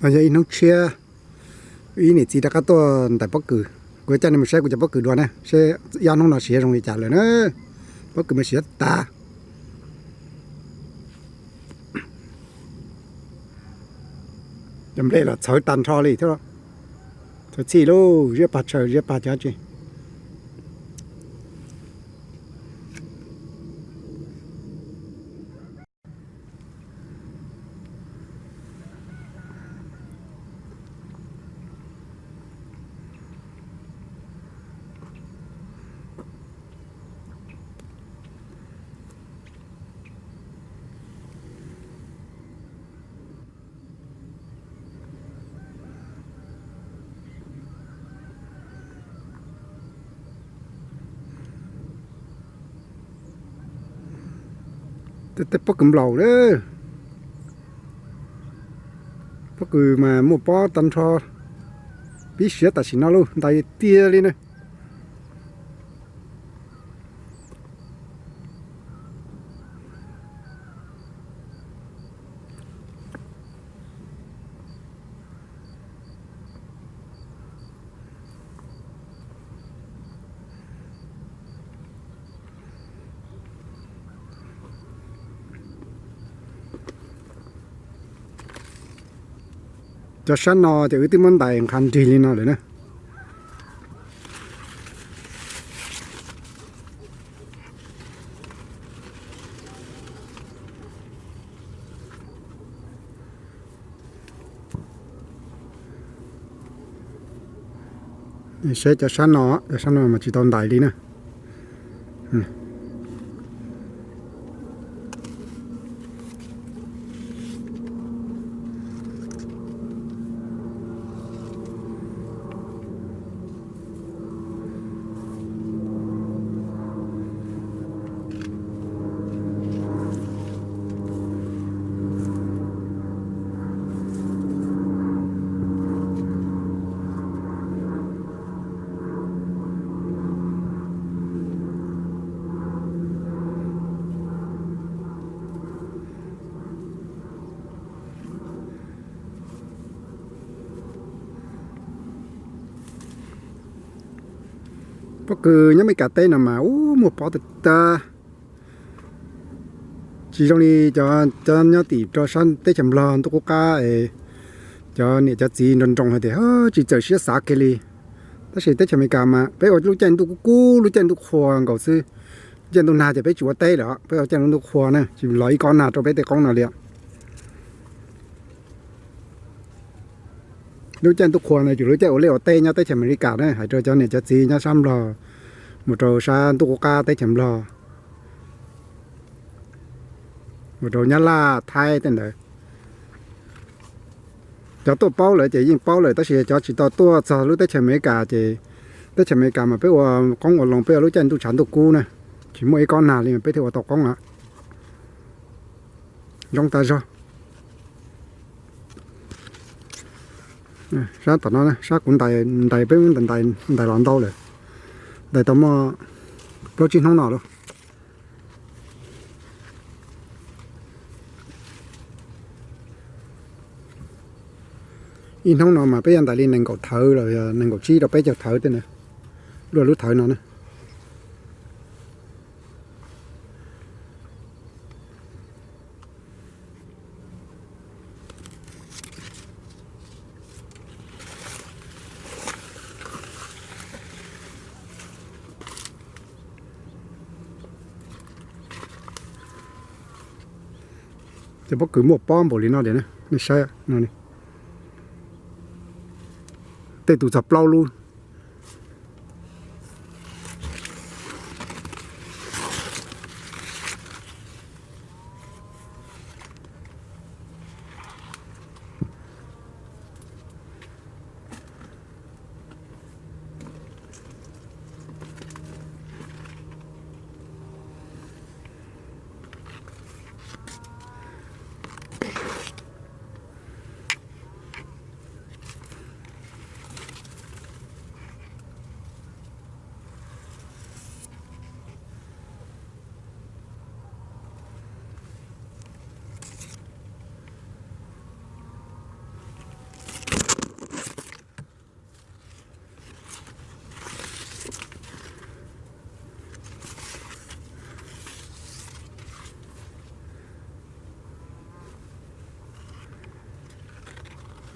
No yog ib hnub tshiab, ib niam txiv rov qab tuaj ntais pob kws. Kuv yuav coj nej mus saib kuv cov pob kws dua na, seb ob hnub no siav zoo li cas lawm na. Pob kws mas siav tas. Cov nplej los txhawv tag nrho li thiab. Txhawv txhij lauj, ziab pag tshaw ziab pag cov tsi. Tej pob kws nplaum lawm. Pob kws mas muaj pob tag nrho, pib siav tam sim no lauj, ntais tiag li na. Cov sab no ces wb twb muab ntais nqha nrig li no lawm na. Saib cov sab no, cov sab no mas tsis tau ntais li na. Pob kws nyob Meskas teb no mas ub muaj pob tag tag. Tsis zoo li cov, cov nyob tim rau sab teb chaws Nplog ntuj qub qab es cov niam cov txiv nroo nroo hais tias tsis txawm siab xav kiag li. Tab sis teb chaws Amelikas mas peb ua lub caij ntuj kub kub, lub caij ntuj qhua nkaus xwb. Lub caij ntuj nag ces peb tsis ua teb lawm, peb ua caij ntuj qhua na, tsis los ib kob nag rau peb tej qoob no li. Lub caij ntuj qhua no yog lub caij ua liaj ua teb nyob teb chaws Amelikas na, hais rau cov niam cov txiv nyob sab Nplog mus rau sab ntuj qub qab teb chaws Nplog, mus rau Nyab Laj, Thaib tej ntawd. Cov tuaj paub lawm ces yeej paub lawm, tab sis cov tsis tau tuaj txog lub teb chaws Amelikas ces, teb chaws Amelikas mas peb ua qoob ua loo, peb ua lub caij ntuj tshav ntuj kub na, tsis muaj ib kob nag li mas peb thiaj ua tau qoob na. Zoo tag zog. Sab tom no, sab kuv ntais, peb ntais los ntau lawm, ntais tau muaj plaub tsib hnub no lawm. Ib hnub no mas peb yuav ntais li nees nkaum thawv los yog nees nkaum tsib rau peb caug thawv tej na, luaj lub thawv no na. Cov pob kws muaj pob npaum li no tiag, nej saib no, tej tus txog plaub lub.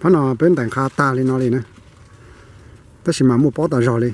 Hnub no peb ntais nqha tag li no li na, tab sis mas muaj pob tas zog li.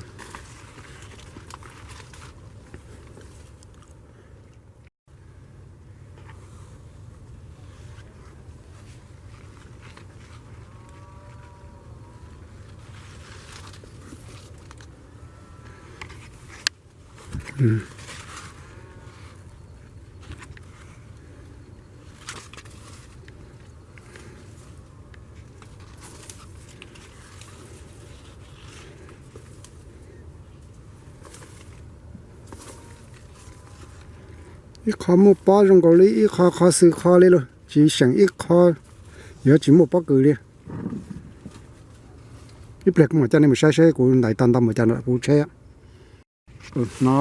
Ib qho muaj pob zoo nkaus li ib qho, qho xwm qho li los tsis seem ib qho, yuav tsis muaj pob kws li. Ib pliag kuv mam coj nej mus saib saib kuv ntais tau ntau npaum cas kuv tsheb no.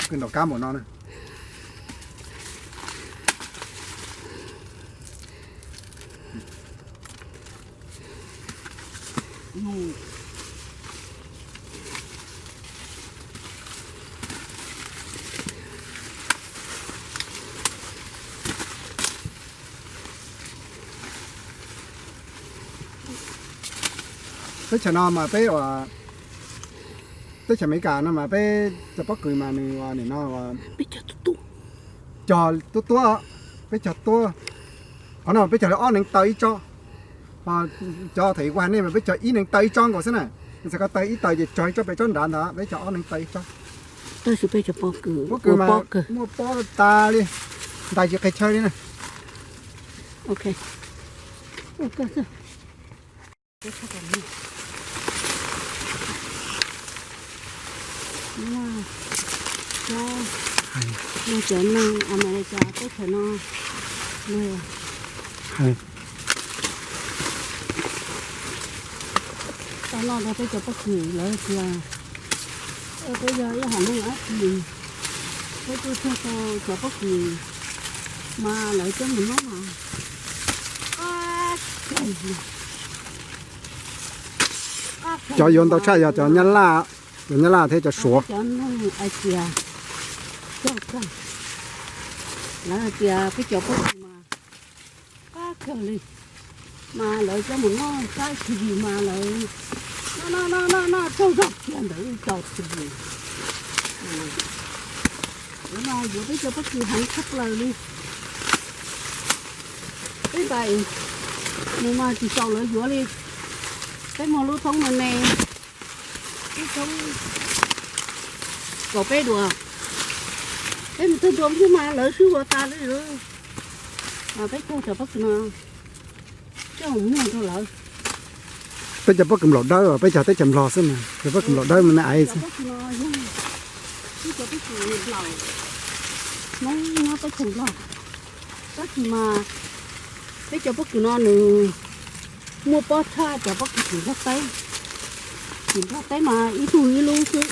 Nraum kab npaum no na. Teb chaws no mas peb ua, teb chaws Amelikas no mas peb cov pob kws mas nws ua nim no cog tuab tuab, peb cog tuab, qhov no peb cog li ob neev taw ib tsob. Cov thaum ub kuv hais nej mas peb cog ib neev taw ib tsob nkaus xwb na. Txhais ko taw ib taw ces cog ib tsob pem tsob nrad ntag, peb cog ob neev taw ib tsob. Tab sis peb cov pob kws, pob kws mas muaj pob tas li, ntais tsis qe chaw li na. Cov neeg Amelikas teb chaws no, tau noj rau peb cov pob kws lawv tias, peb yog ib haiv neeg dab tsi, peb tuaj txog rau cov pob kws mas lawv coj mus noj mas. Cov yuav ntau tshaj yog cov Nyab Laj, cov Nyab Laj thiab cov Suav. Cov neeg hais tias cog kawg, lawv hais tias peb cov pob kws mas qab kawg li, mas lawv coj mus noj saib T V mas lawv noj noj noj noj tsaug zog kiag ntawd cov T V. Lawv mas yuav peb cov pob kws heev tshaj plaws li. Peb ntais mus mas tsis txaus lawv yuav li. Peb muag lub thoob me me, lub thoob kaum peb duas, peb mus txog ntua xwb mas lawv swb ua tas li lawm. Mas peb cog cov pob kws no coj mus muag rau lawv. Peb cov pob kws nplaum dawb, peb cog teb chaws Nplog xwb mas, cov pob kws nplaum dawb mas nej aiv xwb. Peb cov pob kws nplaum, Hmoob nyob teb chaws Nplog, tab sis mas peb cov pob kws no nws muaj pob tshaj cov pob kws tim Nplog teb. Tim Nplog teb mas ib tug ib lub xwb,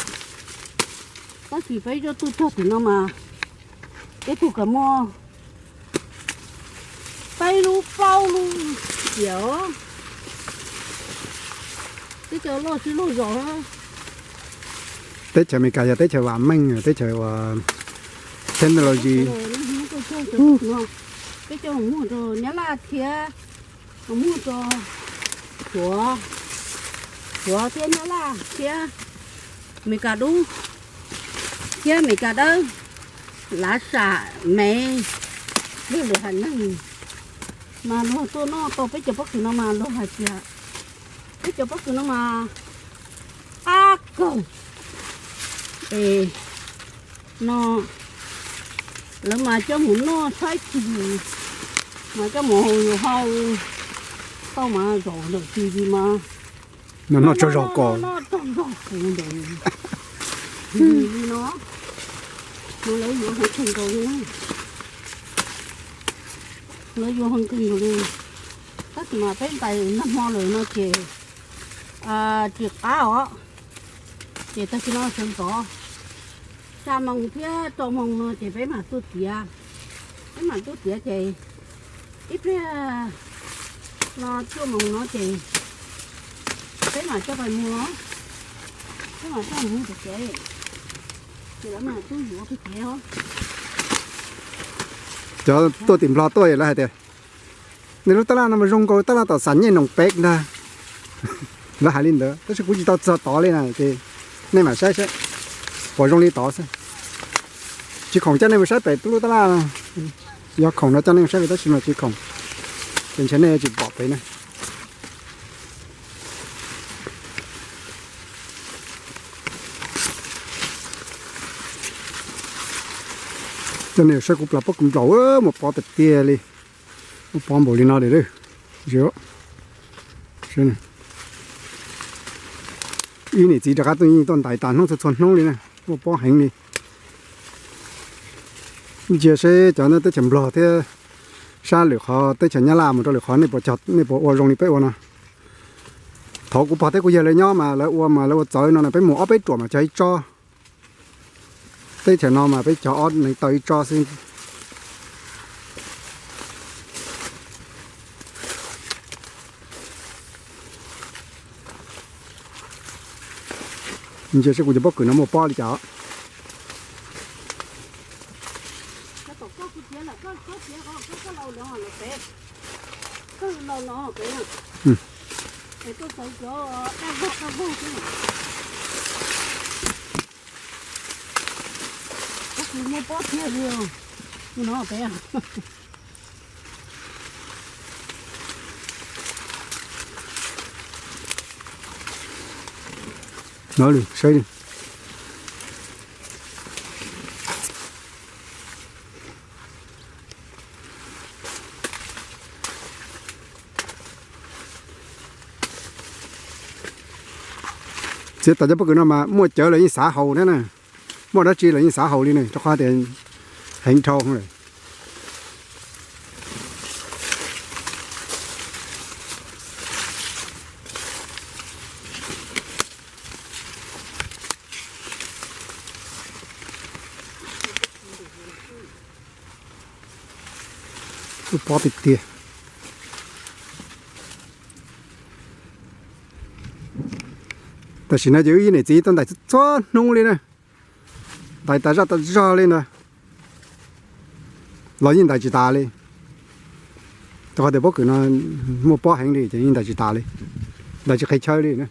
tab sis peb tuaj txog tim no mas peb tug kav muaj peb lub plaub lub tiam. Teb chaws loj sib loj zos. Teb chaws Amelikas yog teb chaws vam meej, teb chaws ua technology. Peb coj mus muag rau Nyab Laj thiab, mus muag rau Suav, Suav thiab Nyab Laj thiab Amelikas dub thiab Amelikas dawb, lav sam mev, luag lwm haiv neeg mas luag tuaj noj tau peb cov pob kws no mas luag hais tias peb cov pob kws no mas qab kawg. Es no lawv mas coj mus noj saib T V, mas coj mus hau yus hau tau mas zaum ntawm T V mas noj tsaug zog kos, noj tsaug zog kos ntawm T V li no, mas lawv yuav heev kawg nkaus li na. Lawv yuav heev kawg nkaus li. Tab sis mas peb ntais nag hmo lawm no ces tsis qab os. Ces tag kis no sawv ntxov xya moos thiab rau moos no ces peb mam tuaj txiav. Peb mam tuaj txiav ces Ib pliag no tuaj mus no ces peb mam coj pais muag, peb mam coj mus muag pem kev, ces lawv mam tuaj yuav pem kev os. Cov tuaj tim Nplog tuaj lawv hais tias, nej lub tab laj no mas zoo nkaus tab laj tom Xam Nyej Noom Pem ntag. Lawv hais li ntawd tab sis kuv tsis tau txog tod li na ces nej mam saib saib puas zoo li tod xwb. Tsis khoom coj nej mus saib pem lub tab laj, yog khoom no coj nej mus saib pem tab sis mas tsis khoom, ces ntshe nej tsis pom pem na. Coj nej saib kuv plas pob kws nplaum muaj pob tiag tiag li, muaj pob npaum li no li. Ib niam txiv rov qab tuaj yeej tuaj ntais tas hnub txhua txhua hnub li na, muaj pob heev li. Ntsia seb cov teb chaws Nplog thiab sab lwm qhov teb chaws Nyab Laj mus rau lwm qhov nej puas, nej puas ua zoo li peb ua no. Thaum kuv pog thiab kuv yawg lawv nyob mas lawv ua mas lawv ua txawv no na, peb mus ob peb ruam mas cog ib tsob. Teb chaws no mas peb cog ob neeg taw ib tsob xwb. Ntsia seb kuv cov pob kws no muaj pob li cas. Muaj pob tiag li no pem. No, saib. Txiav tas cov pob kws no mas muaj cawv los yeej xav haus thiab na, muaj dab tsi los yeej xav haus li na, rau qhov tias heev dhau lawm. Pob tiag tiag. Tam sim no ces wb ib niam txiv tuaj ntais txhua hnub li na, ntais tas zaj tas zog li ntawd los yeej ntais tsis tas li. Rau qhov tias pob kws no muaj pob heev li ces yeej ntais tsis tas li, ntais tsis qhia chaw li na.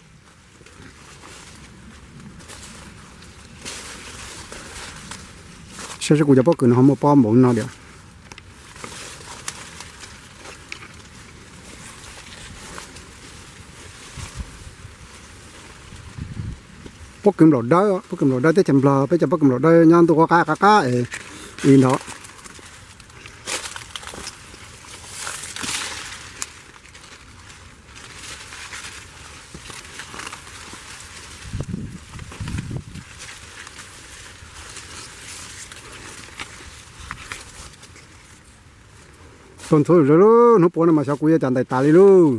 Saib seb kuv cov pob kws no ho muaj pob npaum no diam. Pob kws nplaum dawb, pob kws nplaum dawb teb chaws Nplog peb cov pob kws nplaum dawb nyob ntuj qab qab qab es ib ntawd. Tuaj ntxhuav zog lub hnub puav no mas xyov kuv yuav cas ntais tas li lauj.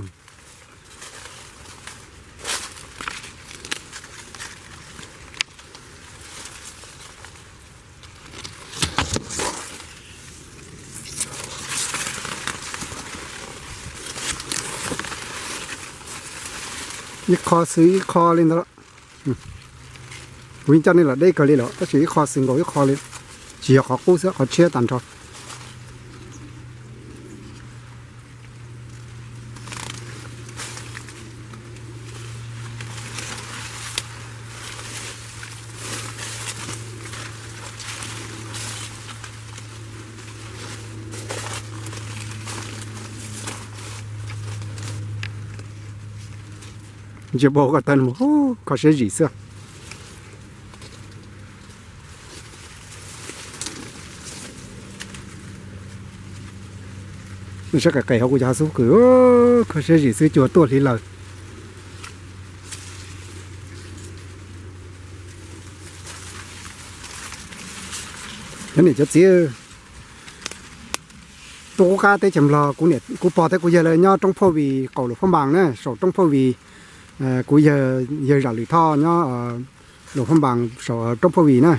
Ib qho xwb ib qho li ntawd. Kuv yeej coj nej los deb kawg li lawm tab sis ib qho xwb nkaus ib qho li, tsis yog qhov qub xwb qhov tshiab tag nrho. Ntsia pom ko taw no kho siab zim xwb. Saib qis qis hauv kuv cov hav xub kws, kho siab zim xwb cua tuaj hliv lawm. Cov niam cov txiv, tuaj qub qab teb chaws Nplog, kuv pog thiab kuv yawg lawv nyob roob Phauj Vis qaum Luam Phab Npas na, saum roob Phauj Vis. Kuv yawg, yawg Zam Lwm Thoj nyob Luam Phab Npas saum roob Phauj Vis na.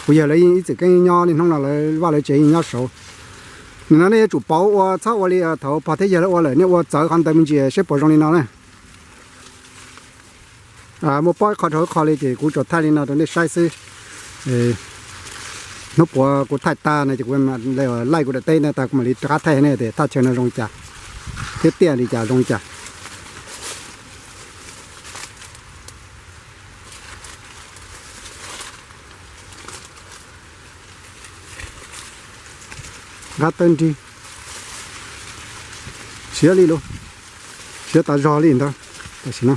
Kuv yawg lawv yeej ib txwm keeb nyob niaj hnub no, lawv vaj lawv tsev yeej nyob saud. Nim no nej yuav tsum pauv ua, txhob ua li thaum pog thiab yawg lawv ua lawm, nej ua txawv qhov ntawd me ntsis seb puas zoo li no na. Muaj pob ib qho dhau ib qho li ces kuv tsuas thaij li no rau nej saib xwb. Hnub puav kuv thaij tag no ces kuv laij kuv daim teb no tag kuv mam li rov qab thaij nej tias thaj chaw no zoo li cas thiab tiaj li cas zoo li cas. Nqab tawb nrig siav li lawm, siav tas zog li ntawd tam sim no.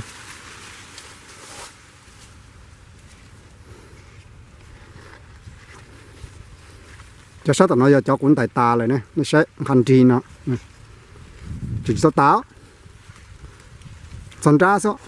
Cov sab tom no yog cov kuv ntais tas lawm ne, nej saib nqha nrig no. Tseem tsis tau tas, txog nrab xwb.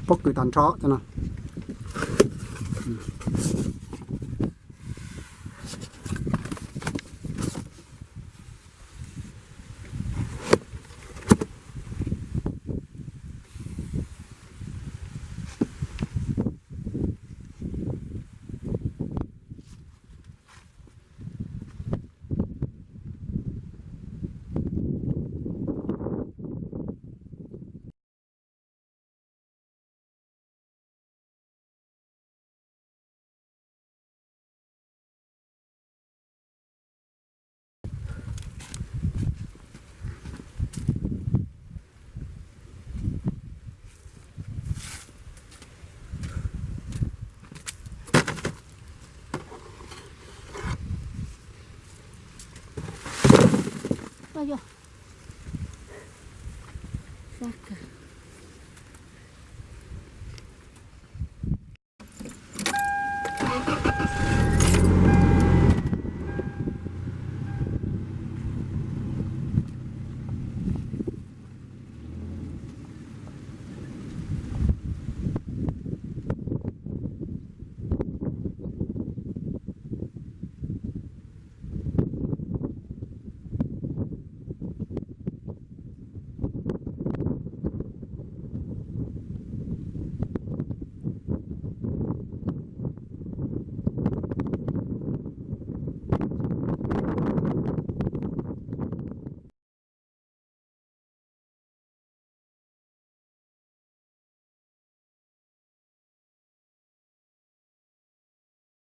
Pob kws tag nrho cov no.